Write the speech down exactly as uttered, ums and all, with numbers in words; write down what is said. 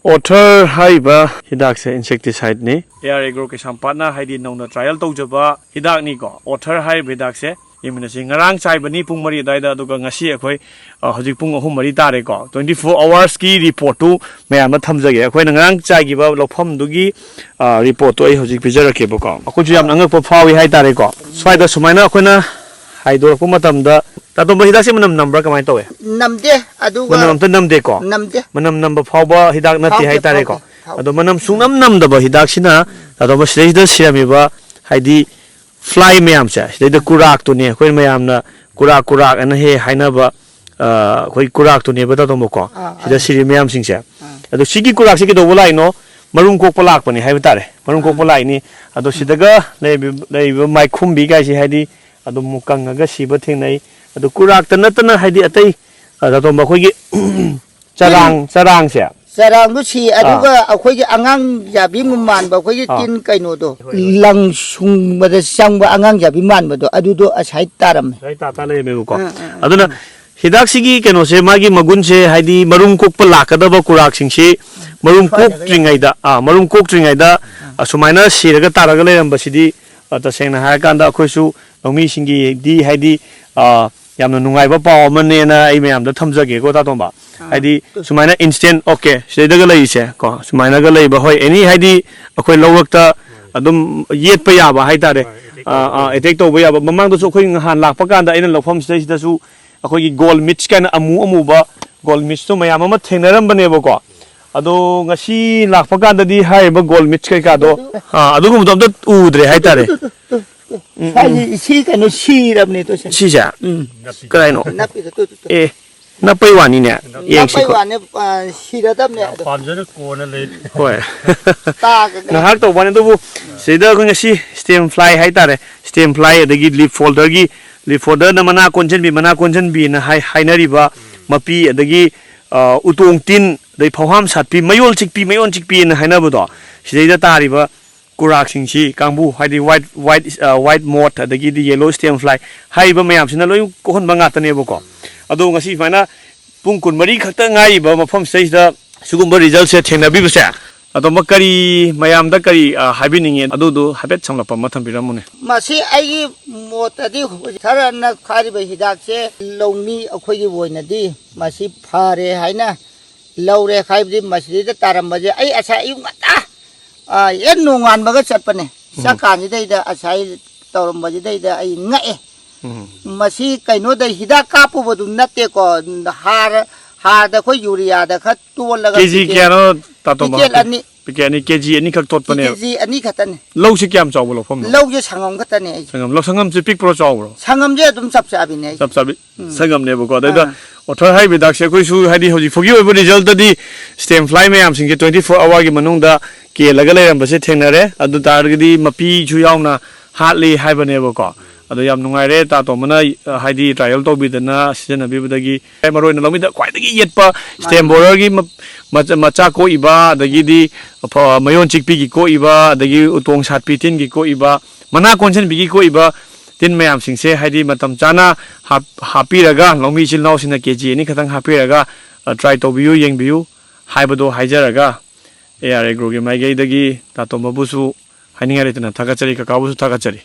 ꯑꯣꯊꯔ ꯍꯥꯏꯔꯤꯕ ꯍꯤꯗꯥꯛꯁꯦ ꯏꯟꯁꯦꯛꯇꯤꯁꯥꯏꯠꯅꯤ꯫ A R agro ꯀꯩꯁꯥꯝꯄꯥꯠꯅ ꯍꯥꯏꯗꯤ ꯅꯧꯅ ꯇ꯭ꯔꯥꯏꯌꯦꯜ ꯇꯧꯖꯕ ꯍꯤꯗꯥꯛꯅꯤꯀꯣ꯫ ꯑꯣꯊꯔ ꯍꯥꯏꯔꯤꯕ ꯍꯤꯗꯥꯛꯁꯦ ꯌꯦꯡꯃꯤꯟꯅꯁꯤ꯫ ꯉꯔꯥꯡ ꯆꯥꯏꯕꯅꯤ ꯄꯨꯡ ꯃꯔꯤ ꯑꯗꯨꯋꯥꯏꯗ, ꯑꯗꯨꯒ ꯉꯁꯤ ꯑꯩꯈꯣꯏ, ꯑ, ꯍꯧꯖꯤꯛ ꯄꯨꯡ ꯑꯍꯨꯝ ꯃꯔꯤ ꯇꯥꯔꯦꯀꯣ꯫ Twenty four hoursꯀꯤ ꯔꯤꯄꯣꯔꯠꯇꯨ ꯃꯌꯥꯝꯗ ꯊꯝꯖꯒꯦ꯫ ꯑꯩꯈꯣꯏꯅ ꯉꯔꯥꯡ ꯆꯥꯏꯈꯤꯕ ꯂꯧꯐꯝꯗꯨꯒꯤ, ꯑ, ꯔꯤꯄꯣꯔꯠꯇꯨ ꯑꯩ ꯍꯧꯖꯤꯛ ꯄꯤꯖꯔꯛꯀꯦꯕꯀꯣ꯫ ꯑꯩꯈꯣꯏꯁꯨ ꯌꯥꯝꯅ ꯑꯉꯛꯄ ꯐꯥꯎꯏ ꯍꯥꯏꯇꯥꯔꯦꯀꯣ꯫ ꯁ꯭ꯋꯥꯏꯗ ꯁꯨꯃꯥꯏꯅ ꯑꯩꯈꯣꯏꯅ ꯍꯥꯏꯗꯣꯔꯛꯄ ꯃꯇꯝꯗ, ꯇꯥꯇꯣꯝꯕ, ꯍꯤꯗꯥꯛꯁꯦ ꯃꯅꯝ ꯅꯝꯕ꯭ꯔꯥ, ꯀꯃꯥꯏꯅ ꯇꯧꯋꯦ? ꯅꯝꯗꯦ꯫ ꯑꯗꯨꯒ ꯃꯅꯝ ꯑꯝꯇ ꯅꯝꯗꯦꯀꯣ? ꯅꯝꯗꯦ꯫ ꯃꯅꯝ ꯅꯝꯕ ꯐꯥꯎꯕ ꯍꯤꯗꯥꯛ ꯅꯠꯇꯦ ꯐꯥꯎꯗꯦ, ꯍꯥꯏꯇꯥꯔꯦꯀꯣ꯫ ꯐꯥꯎꯗꯦ, ꯐꯥꯎꯗꯦ꯫ ꯑꯗꯣ ꯃꯅꯝ ꯁꯨꯡꯅꯝ ꯅꯝꯗꯕ ꯍꯤꯗꯥꯛꯁꯤꯅ, ꯇꯥꯇꯣꯝꯕ, ꯁꯤꯗꯩꯁꯤꯗ ꯁꯤꯔꯝꯃꯤꯕ, ꯍꯥꯏꯗꯤ, ꯐ꯭ꯂꯥꯏ ꯃꯌꯥꯝꯁꯦ, ꯁꯤꯗꯩꯗ ꯀꯨꯔꯥꯛꯇꯨꯅꯦ ꯑꯩꯈꯣꯏ ꯃꯌꯥꯝꯅ ꯀꯨꯔꯥꯛ ꯀꯨꯔꯥꯛ ꯑꯅ ꯍꯦꯛ ꯍꯥꯏꯅꯕ, ꯑ, ꯑꯩꯈꯣꯏ ꯀꯨꯔꯥꯛꯇꯨꯅꯦꯕ, ꯇꯥꯇꯣꯝꯕꯀꯣ꯫ ꯑꯥ, ꯁꯤꯗ ꯑꯥ꯫ ꯁꯤꯔꯤ ꯃꯌꯥꯝꯁꯤꯡꯁꯦ꯫ ꯑꯥ꯫ ꯑꯗꯣ ꯁꯤꯒꯤ ꯀꯨꯔꯥꯛꯁꯤ ꯀꯩꯗꯧꯕ ꯂꯥꯛꯏꯅꯣ? ꯃꯔꯨꯝ ꯀꯣꯛꯄ ꯂꯥꯛꯄꯅꯤ ꯍꯥꯏꯕ ꯇꯥꯔꯦ꯫ ꯃꯔꯨꯝ ꯀꯣꯛꯄ ꯑꯥ꯫ ꯂꯥꯛꯏꯅꯤ꯫ ꯑꯗꯣ ꯁꯤꯗꯒ ꯂꯩꯔꯤꯕ, ꯂꯩꯔꯤꯕ ꯃꯥꯏꯈꯨꯝꯕꯤ ꯀꯥꯏꯁꯦ, ꯍꯥꯏꯗꯤ, ꯑꯗꯨꯝ ꯀꯪꯉꯒ ꯁꯤꯕ ꯊꯦꯡꯅꯩ꯫ ꯑꯗꯣ ꯀꯨꯔꯥꯛꯇ ꯅꯠꯇꯅ, ꯍꯥꯏꯗꯤ, ꯑꯇꯩ, ꯑ, ꯇꯥꯇꯣꯝꯕ, ꯑꯩꯈꯣꯏꯒꯤ ꯆꯔꯥꯡ, ꯆꯔꯥꯡꯁꯦ꯫ ꯆꯔꯥꯡꯗꯨ ꯁꯤ, ꯑꯥ꯫ ꯑꯗꯨꯒ ꯑꯩꯈꯣꯏꯒꯤ ꯑꯉꯥꯡ ꯌꯥꯕꯤ ꯃꯥꯟꯕ, ꯑꯩꯈꯣꯏꯒꯤ ꯑꯥ꯫ ꯇꯤꯟ ꯀꯩꯅꯣꯗꯣ, ꯍꯣꯏ, ꯍꯣꯏ꯫ ꯂꯪ ꯁꯨꯡꯕꯗ ꯆꯪꯕ ꯑꯉꯥꯡ ꯌꯥꯕꯤ ꯃꯥꯟꯕꯗꯣ, ꯑꯗꯨꯗꯣ ꯑꯁꯥꯏ ꯇꯥꯔꯝꯃꯦ꯫ ꯑꯁꯥꯏ ꯇꯥ ꯇꯥ ꯂꯩꯔꯝꯃꯦꯕꯀꯣ꯫ ꯑꯥ, ꯑꯥ, ꯑꯥ, ꯑꯗꯨꯅ ꯑꯥ꯫ ꯍꯤꯗꯥꯛꯁꯤꯒꯤ ꯀꯩꯅꯣꯁꯦ, ꯃꯥꯒꯤ ꯃꯒꯨꯟꯁꯦ, ꯍꯥꯏꯗꯤ ꯃꯔꯨꯝ ꯀꯣꯛꯄ ꯂꯥꯛꯀꯗꯕ ꯀꯨꯔꯥꯛꯁꯤꯡꯁꯤ ꯃꯔꯨꯝ ꯁ꯭ꯋꯥꯏꯗꯒ ꯀꯣꯛꯇ꯭ꯔꯤꯉꯩꯗ, ꯑꯥ, ꯃꯔꯨꯝ ꯀꯣꯛꯇ꯭ꯔꯤꯉꯩꯗ, ꯑꯥ꯫ ꯑꯁꯨꯃꯥꯏꯅ ꯁꯤꯔꯒ ꯇꯥꯔꯒ ꯂꯩꯔꯝꯕꯁꯤꯗꯤ, ꯑ, ꯇꯁꯦꯡꯅ ꯍꯥꯏꯔꯀꯥꯟꯗ ꯑꯩꯈꯣꯏꯁꯨ ꯂꯧꯃꯤꯁꯤꯡꯒꯤꯗꯤ, ꯍꯥꯏꯗꯤ, ꯑ, ꯌꯥꯝꯅ ꯅꯨꯡꯉꯥꯏꯕ ꯄꯥꯎ ꯑꯃꯅꯦꯅ ꯑꯩ ꯃꯌꯥꯝꯗ ꯊꯝꯖꯒꯦꯀꯣ, ꯇꯥꯇꯣꯝꯕ꯫ ꯑꯥ꯫ ꯍꯥꯏꯗꯤ, ꯁꯨꯃꯥꯏꯅ instant, okay, ꯁꯤꯗꯩꯗꯒ ꯂꯩꯔꯤꯁꯦ ꯀꯣ, ꯁꯨꯃꯥꯏꯅꯒ ꯂꯩꯕ, ꯍꯣꯏ, ꯑꯦꯅꯤ, ꯍꯥꯏꯗꯤ, ꯑꯩꯈꯣꯏ ꯂꯧꯔꯛꯇ ꯑꯗꯨꯝ ꯌꯦꯠꯄ ꯌꯥꯕ ꯍꯥꯏꯇꯥꯔꯦ꯫ ꯍꯣꯏ, attack ꯑ, ꯑ, ꯇꯧꯕ ꯌꯥꯕ꯫ Attack ꯇꯧꯕ ꯌꯥꯕ꯫ ꯃꯃꯥꯡꯗꯁꯨ ꯑꯩꯈꯣꯏ ꯅꯍꯥꯟ ꯂꯥꯛꯄ ꯀꯥꯟꯗ ꯑꯩꯅ ꯂꯧꯐꯝ ꯁꯤꯗꯩꯁꯤꯗꯁꯨ ꯑꯩꯈꯣꯏꯒꯤ ꯒꯣꯜ ꯃꯤꯠꯁ ꯀꯥꯏꯅ ꯑꯃꯨ ꯑꯃꯨꯕ ꯒꯣꯜ ꯃꯤꯠꯁꯇꯣ ꯃꯌꯥꯝ ꯑꯃ ꯊꯦꯡꯅꯔꯝꯕꯅꯦꯕꯀꯣ꯫ ꯑꯗꯣ ꯉꯁꯤ ꯂꯥꯛꯄ ꯀꯥꯟꯗꯗꯤ ꯍꯥꯏꯔꯤꯕ ꯒꯣꯜ ꯃꯤꯠꯁ ꯀꯩꯀꯥꯗꯣ, ꯑꯥ, ꯑꯗꯨꯒꯨꯝꯕꯗꯣ ꯑꯝꯇ ꯎꯗ꯭ꯔꯦ ꯍꯥꯏꯇꯥꯔꯦ꯫ ꯇꯨ, ꯇꯨ, ꯇꯨ, ꯇꯨ꯫ ꯎꯝ, ꯁ꯭ꯋꯥꯏꯒꯤ ꯎꯝ꯫ ꯏꯁꯤ ꯀꯩꯅꯣ ꯁꯤꯔꯕꯅꯦ ꯇꯨ ꯁꯦ꯫ ꯁꯤꯁꯦ? ꯎꯝ꯫ ꯀꯗꯥꯏꯅꯣ? ꯅꯞꯄꯤꯗꯣ, ꯇꯨ, ꯇꯨ, ꯇꯨ꯫ ꯑꯦ, ꯅꯞꯄꯩ ꯋꯥꯅꯤꯅꯦ꯫ ꯌꯦꯡꯁꯤꯀꯣ꯫ ꯅꯞꯄꯩ ꯋꯥꯅꯦ, ꯑ, ꯁꯤꯔꯗꯕꯅꯦ ꯑꯗꯣ꯫ ꯄꯥꯝꯖꯅ ꯀꯣꯟꯅ ꯂꯩ꯫ ꯍꯣꯏ꯫ ꯇꯥꯒ ꯀꯩ ꯉꯥꯏꯍꯥꯛ ꯇꯧꯕ ꯋꯥꯅꯤ, ꯑꯗꯨꯕꯨ ꯁꯤꯗ ꯑꯩꯈꯣꯏ ꯉꯁꯤ stem fly ꯍꯥꯏꯇꯥꯔꯦ, stem fly ꯑꯗꯒꯤ leaf folderꯒꯤ, leaf folderꯅ ꯃꯅꯥ ꯀꯣꯟꯁꯤꯟꯕꯤ, ꯃꯅꯥ ꯀꯣꯟꯁꯤꯟꯕꯤꯅ ꯍꯥꯏ-, ꯍꯥꯏꯅꯔꯤꯕ ꯃꯄꯤ, ꯑꯗꯒꯤ, ꯑ, ꯎꯇꯣꯡ ꯇꯤꯟ, ꯑꯗꯩ ꯐꯧꯍꯥꯝ ꯁꯥꯠꯄꯤ, ꯃꯌꯣꯜ ꯆꯤꯛꯄꯤ, ꯃꯌꯣꯜ ꯆꯤꯛꯄꯤꯅ ꯍꯥꯏꯅꯕꯗꯣ, ꯁꯤꯗꯩꯗ ꯇꯥꯔꯤꯕ ꯀꯨꯔꯥꯛꯁꯤꯡꯁꯤ ꯀꯥꯡꯕꯨ, ꯍꯥꯏꯗꯤ white, white, ꯑ, white moth, ꯑꯗꯒꯤꯗꯤ yellow stem fly ꯍꯥꯏꯔꯤꯕ ꯃꯌꯥꯝꯁꯤꯅ ꯂꯣꯏ ꯀꯣꯛꯍꯟꯕ ꯉꯥꯛꯇꯅꯦꯕꯀꯣ꯫ ꯑꯗꯣ ꯉꯁꯤ ꯁꯨꯃꯥꯏꯅ ꯄꯨꯡ ꯀꯨꯟꯃꯔꯤ ꯈꯛꯇ ꯉꯥꯏꯔꯤꯕ ꯃꯐꯝꯁꯤꯗꯩꯁꯤꯗ ꯁꯤꯒꯨꯝꯕ resultꯁꯦ ꯊꯦꯡꯅꯕꯤꯕꯁꯦ, ꯑꯗꯣꯝꯕ ꯀꯔꯤ, ꯃꯌꯥꯝꯗ ꯀꯔꯤ, ꯑ, ꯍꯥꯏꯕꯤꯅꯤꯡꯉꯤ? ꯑꯗꯨꯗꯨ ꯍꯥꯏꯐꯦꯠ ꯁꯝꯂꯞꯄ ꯑꯃ ꯊꯝꯕꯤꯔꯝꯃꯨꯅꯦ꯫ ꯃꯁꯤ ꯑꯩꯒꯤ ꯃꯣꯠꯇꯗꯤ ꯍꯧꯖꯤꯛ ꯁꯥꯔꯅ ꯍꯥꯏꯔꯤꯕ ꯍꯤꯗꯥꯛꯁꯦ ꯂꯧꯃꯤ ꯑꯩꯈꯣꯏꯒꯤ ꯑꯣꯏꯅꯗꯤ ꯃꯁꯤ ꯐꯔꯦ ꯍꯥꯏꯅ ꯂꯧꯔꯦ꯫ ꯍꯥꯏꯕꯗꯤ ꯃꯁꯤꯗꯩꯗ ꯇꯥꯔꯝꯕꯁꯦ ꯑꯩ ꯉꯁꯥꯏ ꯑꯌꯨꯛ ꯉꯟꯇꯥ, ꯑ, ꯍꯦꯛ ꯅꯣꯡꯉꯥꯟꯕꯒ ꯆꯠꯄꯅꯦ꯫ ꯆꯠꯀꯥꯟꯁꯤꯗꯩꯗ ꯉꯁꯥꯏ ꯇꯧꯔꯝꯕꯁꯤꯗꯩꯗ ꯑꯩ ꯉꯛꯑꯦ꯫ ꯃꯁꯤ ꯀꯩꯅꯣꯗ ꯍꯤꯗꯥꯛ ꯀꯥꯞꯄꯨꯕꯗꯨ ꯅꯠꯇꯦꯀꯣ, ꯍꯥꯔ, ꯍꯥꯔꯗ ꯑꯩꯈꯣꯏ ꯌꯨꯔꯤꯌꯥꯗ ꯈꯔ ꯇꯣꯜꯂꯒ ꯀꯦꯖꯤ ꯄꯤꯀꯦꯠ, ꯀꯌꯥꯅꯣ, ꯇꯥꯇꯣꯝꯕ? ꯄꯤꯀꯦꯠ ꯑꯅꯤ꯫ ꯄꯤꯀꯦꯠ ꯑꯅꯤ, ꯀꯦꯖꯤ ꯑꯅꯤꯈꯛ ꯇꯣꯠꯄꯅꯦꯕ꯫ ꯀꯦꯖꯤ ꯑꯅꯤ ꯈꯛꯇꯅꯤ꯫ ꯂꯧꯁꯤ ꯀꯌꯥꯝ ꯆꯥꯎꯕ ꯂꯧꯐꯝꯅꯣ? ꯂꯧꯁꯦ ꯁꯪꯉꯝ ꯈꯛꯇꯅꯦ ꯑꯩꯁꯦ꯫ ꯁꯪꯉꯝ, ꯂꯧ ꯁꯪꯉꯝꯁꯦ ꯄꯤꯛꯄ꯭ꯔꯣ ꯆꯥꯎꯕ꯭ꯔꯣ? ꯁꯪꯉꯝꯁꯦ ꯑꯗꯨꯝ ꯆꯞ ꯆꯥꯕꯤꯅꯦ ꯑꯩꯁꯦ꯫ ꯆꯞ ꯆꯥꯕꯤ ꯁꯪꯉꯝꯅꯦꯕꯀꯣ꯫ ꯑꯗꯩꯗ ꯑꯥ꯫ ꯑꯣꯊꯔ ꯍꯥꯏꯔꯤꯕ ꯍꯤꯗꯥꯛꯁꯦ ꯑꯩꯈꯣꯏꯁꯨ, ꯍꯥꯏꯗꯤ, ꯍꯧꯖꯤꯛ ꯐꯥꯎꯒꯤ ꯑꯣꯏꯕ resultꯇꯗꯤ stem fly ꯃꯌꯥꯝꯁꯤꯡꯁꯦ twenty four hourꯒꯤ ꯃꯅꯨꯡꯗ ꯀꯦꯜꯂꯒ ꯂꯩꯔꯝꯕꯁꯦ ꯊꯦꯡꯅꯔꯦ꯫ ꯑꯗꯨ ꯇꯥꯔꯒꯗꯤ ꯃꯄꯤꯁꯨ ꯌꯥꯎꯅ ꯍꯥꯠꯂꯤ ꯍꯥꯏꯕꯅꯦꯕꯀꯣ꯫ ꯑꯗꯣ ꯌꯥꯝ ꯅꯨꯡꯉꯥꯏꯔꯦ ꯇꯥꯇꯣꯝꯕꯅ, ꯑ, ꯍꯥꯏꯗꯤ, trial ꯇꯧꯕꯤꯗꯅ ꯁꯤꯖꯤꯟꯅꯕꯤꯕꯗꯒꯤ꯫ ꯃꯔꯨ ꯑꯣꯏꯅ ꯂꯧꯃꯤꯗ ꯈ꯭ꯋꯥꯏꯗꯒꯤ ꯌꯦꯠꯄ stem borerꯒꯤ ꯃ-, ꯃꯆꯥ, ꯃꯆꯥ ꯀꯣꯛꯏꯕ, ꯑꯗꯒꯤꯗꯤ ꯐ-, ꯃꯌꯣꯟ ꯆꯤꯛꯄꯤꯒꯤ ꯀꯣꯛꯏꯕ, ꯑꯗꯒꯤ ꯎꯇꯣꯡ ꯁꯥꯠꯄꯤ ꯇꯤꯟꯒꯤ ꯀꯣꯛꯏꯕ, ꯃꯅꯥ ꯀꯣꯟꯁꯤꯟꯕꯤꯒꯤ ꯀꯣꯛꯏꯕ ꯇꯤꯟ ꯃꯌꯥꯝꯁꯤꯡꯁꯦ, ꯍꯥꯏꯗꯤ, ꯃꯇꯝ ꯆꯥꯅ ꯍꯥꯞ-, ꯍꯥꯞꯄꯤꯔꯒ, ꯂꯧꯃꯤ ꯏꯆꯤꯜ ꯏꯅꯥꯎꯁꯤꯡꯅ ꯀꯦꯖꯤ ꯑꯅꯤ ꯈꯛꯇꯪ ꯍꯥꯞꯄꯤꯔꯒ, ꯑ, try ꯇꯧꯕꯤꯌꯨ, ꯌꯦꯡꯕꯤꯌꯨ ꯍꯥꯏꯕꯗꯣ ꯍꯥꯏꯖꯔꯒ, AR Agroꯒꯤ ꯃꯥꯏꯀꯩꯗꯒꯤ ꯇꯥꯇꯣꯝꯕꯕꯨꯁꯨ ꯍꯥꯏꯅꯤꯡꯉꯥꯏ ꯂꯩꯇꯅ ꯊꯥꯒꯠꯆꯔꯤ, ꯀꯀꯥꯕꯨꯁꯨ ꯊꯥꯒꯠꯆꯔꯤ꯫